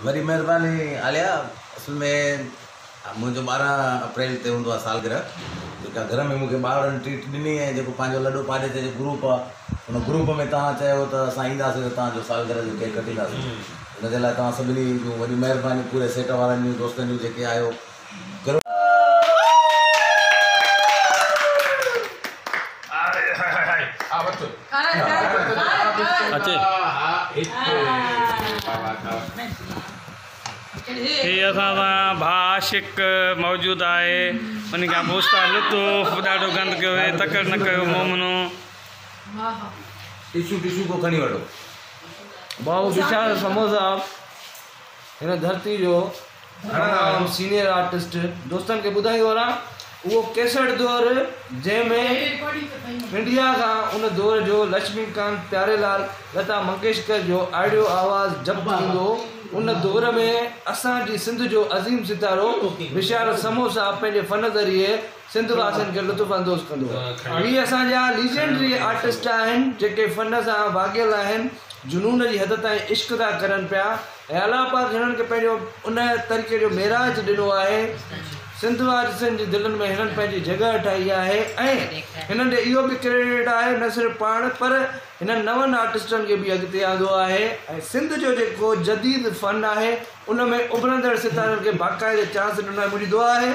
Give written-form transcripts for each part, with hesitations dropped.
وڏي مهرباني عاليا. اصل ۾ منهنجو 12 اپريل تي هوندو آهي سالگرهه، جيڪا گهر ۾ مون کي ٻارڙن ٽريٽ ڏني ۽ جيڪو پنهنجو لڏو پاڏي تي جو گروپ آهي ان گروپ ۾ توهان چيو ته اسان اينداسين ته توهان جو سالگرهه جو ڪيڪ ڪٽينداسين، ان جي لاء توهان سڀني جون وڏيون مهربانيون، پوري سيٽ وارن جون، دوستن جون جيڪي آهيو. هي اسان سان ڀاء عاشق موجود آهي، ان کان پوء استاد لطف ڏاڍو گند ڪيو وي، تڪڙ نه ڪيو مومنو. ٽشو ٽشو ڪو کڻي وٺو. ڀائو بشار سمون صاحب هن ڌرتي جو تمام سينيئر آرٽسٽ دوستن کي ٻڌائيندو هلان اهو ڪيسٽ دور جنهن ۾ انڊيا کان ان دور جو لڇمي ڪانت پياري لال لتا منگيشڪر جو آڊيو آواز ضبط ٿيندو هو ان دور ۾ اسان جي سنڌ جو عظيم ستارو بشارت سمون صاحب پنهنجي فن ذريعي سنڌ واسين کي لطف اندوز ڪندو هو. هي اسان جا ليجنڊري آرٽسٽ آهن جيڪي فن سان واڳيل آهن جنون جي حد تائين عشق ٿا ڪرن پيا ۽ الله پاڪ هنن کي پنهنجو ان طريقي جو معراج ڏنو آهي. سنڌ وارثن جي دلن ۾ هنن پنهنجي جڳهه ٺاهي آهي ۽ هنن ڏي اهو به ڪريڊٽ آهي نه صرف پاڻ پر هنن نون آرٽسٽن کي به اڳتي آندو آهي ۽ سنڌ جو جيڪو جديد فن آهي ان ۾ اڀرندڙ ستارن کي باقاعدي چانس ڏنو آهي. منهنجي دعا آهي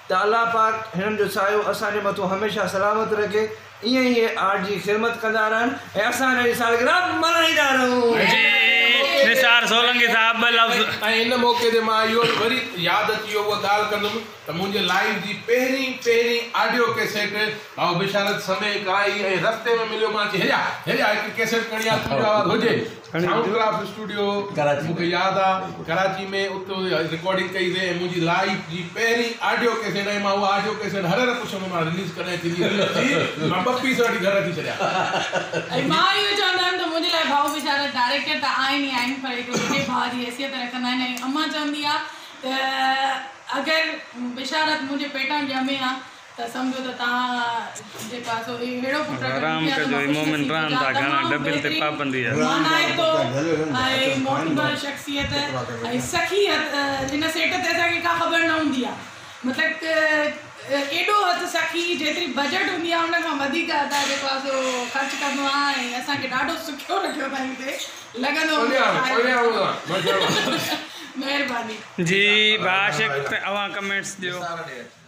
ته الله پاڪ هنن جو سايو اسان جي مٿو هميشه سلامت رکي. ائين ئي آرٽ جي خدمت ڪندا رهن ۽ اسان هنن جي سالگرهه ملهائيندا رهون. جي نثار سولنگي صاحب ٻه لفظ. ۽ ان موقعي تي مان اهو به وري ياد اچي ويو اها ڳالهه ڪندم ته منهنجي لائيف جي پهرين پهرين آڊيو ڪيسيٽ ڀائو بشارت سمي ڪرائي ۽ رستي ۾ مليو مان چي هيڏا هيڏا هڪ ڪيسيٽ کڻي آ تنهنجو آواز هجي سائونڊ ڪرافٽ اسٽوڊيو مون کي ياد آ ڪراچي ۾ اتي رڪارڊنگ ڪئي سي ۽ منهنجي لائيف جي پهرين آڊيو ڪيسيٽ ۽ مان اها آڊيو ڪيسيٽ هر هر پڇندو مان رليز ڪڏهن ٿيندي رليز ٿي مان ٻه پيس وٺي گهر اچي ڇڏيا. ۽ مان اهو چوندم ته منهنجي لاء ڀائو بشارت ڊائريڪٽر ته آهن ئي آهن پر هڪ وڏي ڀاء جي حيثيت رکندا آهن ۽ امان چوندي آ ته اگر بشارت منهنجي پيٽان ڄمي ها ته سمجهو ته توهان جيڪو آهي سو اهڙو پٽ اگر حرام مون کي آ ته ڪجو مان هي خوش مومن نصيب رهن هجان ٿا گهڻا تمام ڊبل تي بهترين پابندي آهي. مانائتو ۽ معتبر شخصيت ۽ سخي هن سيٽ تي اسان کي ڪا خبر نه هوندي آهي مطلب ته ايڏو هٿ سخي جيتري بجيٽ هوندي آهي ان کان وڌيڪ ادا جيڪو آهي سو خرچ ڪندو آهي ۽ اسان کي ڏاڍو سکيو رکيو اٿائين هتي لڳندو هوندو آهي مهرباني. جي ڀاء عاشق اوهان ڪمينٽس ڏيو. نثار ڏي اچ.